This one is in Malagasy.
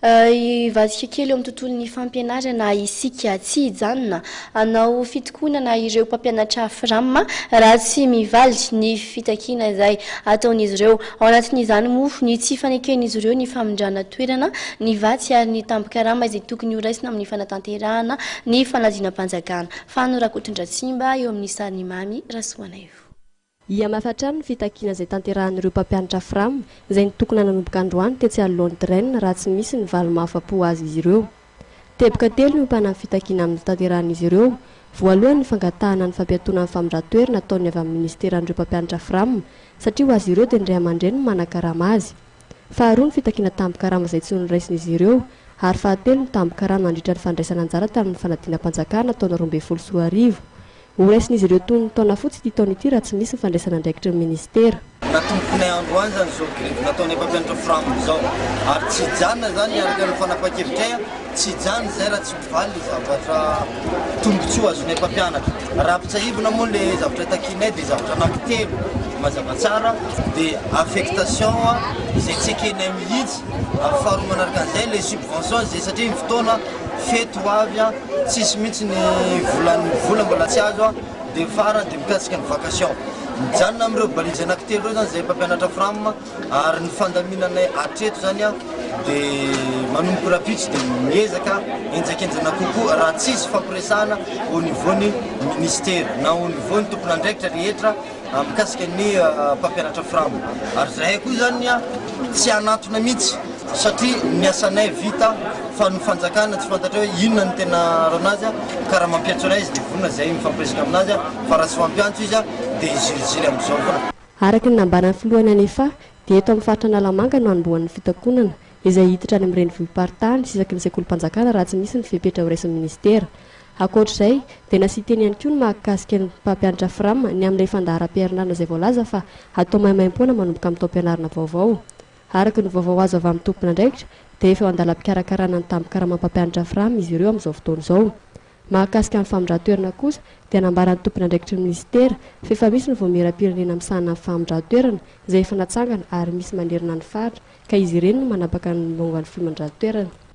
Hivadika kely eo amin'ny tontolon'ny fampianarana isika. Tsy hijanona hanao fitokonana ireo mpampianatra Fram raha tsy mivaly ny fitakiana izay ataon'izy ireo. Ao anatin'izany moa ny tsy faneken'izy ireo ny famindrana toerana, ny vatsy ary ny tambin-karama izay tokony horaisina amin'ny fanatanterahana ny fanadinam-panjakana. Fano Rakotondratsimba eo amin'ny sarin'i Mamy Rasoanaivo. Hihamafy hatrany ny fitakiana izay tanterahan'ireo mpampianatra Fram izay nitokona nanomboka androany tetsy anoloan'ny Dren raha tsy misy ny valy mahafa-po azy izy ireo. Teboka telo miompana amin'ny fitakiana amin'ny notanterahan'izy ireo. Voalohany ny fangatahana ny fampiatoana ny famindran-toerana ataon'ny avy amin'ny minisiteran'ireo mpampianatra Fram satria ho azy ireo dia ny ray aman-dreny no manan-karama azy. Faharoa ny fitakiana tambin-karama izay tsy noraisin'izy ireo ary fahatelo ny tambin-karama nandritra ny fandraisana anjara tamin'ny fanadinam-panjakana taona 2012. Horaisin'izy ireo toy ny taona fotsy ity taona ity raha tsy misy ny fandraisana andraikitry ny minisitera. Natombokinay androany izany izao grevy nataonay mpampianatra fram izao ary tsy hijanona izany araka ny fanapahan-kevitray, tsy hijanona izay raha tsy mivaly ny zavatra tombotsoa azonay mpampianatra. Raha ampitsahivina moa le zavatra takianay dia zavatra anankitelo mazava tsara dia affectation izay tsy ekenay mihitsy ary faharoa manaraka an'izay le subvention izay satria ny fotoana fety ho avy Tsisy mihitsy ny volan'ny vola mbola tsy azo dia farany dia mikasika ny vacation. Mijanona amin'ireo balise anankitelo ireo izany izay mpampianatra fram ary ny fandaminanay hatreto izany dia manomboka rahampitso dia miezaka henjakenjana kokoa raha tsisy fampiresahana au niveau-n'ny ministera na au niveau-n'ny tompon'andraikitra rehetra mikasika ny mpampianatra fram ary zahay koa zany tsy hanantona mihitsy satria ny asanay vita fa ny fanjakana tsy fantatra hoe inona ny tena ranazy ka raha mampiantso anay izy dia vonona zahay mifampiresaka aminazy fa raha tsy mampiantso izy dia hiziriziry amin'izao foana. Araka ny nambaran'ny filohan'ny Anefa dia eto amin'ny faritra Analamanga no hanombohan'ny fitakonana izay hiditra any amin'ny renivohi-paritany sy isaky ny sekolim-panjakana raha tsy misy ny fepetra horaisin'ny minisitera. Ankoatra izay, dia nasian-teny ihany koa ny mahakasika ny mpampianatra Fram ny amin'ilay fandaharam-piarinarana izay voalaza fa hatao maimaimpoana manomboka amin'ny taom-pianarana vaovao. Araka ny vaovao azo avy amin'ny tompon'andraikitra, dia efa eo an-dalam-pikarakarana ny tambin-karaman'ny mpampianatra Fram izy ireo amin'izao fotoana izao. Mahakasika ny famindran-toerana kosa, dia nambaran'ny tompon'andraikitry ny minisitera fa efa misy ny vaomieram-pirenena misahana ny famindran-toerana izay efa natsangana ary misy manerana ny faritra ka izy ireny no manapaka ny momba ny famindran-toerana.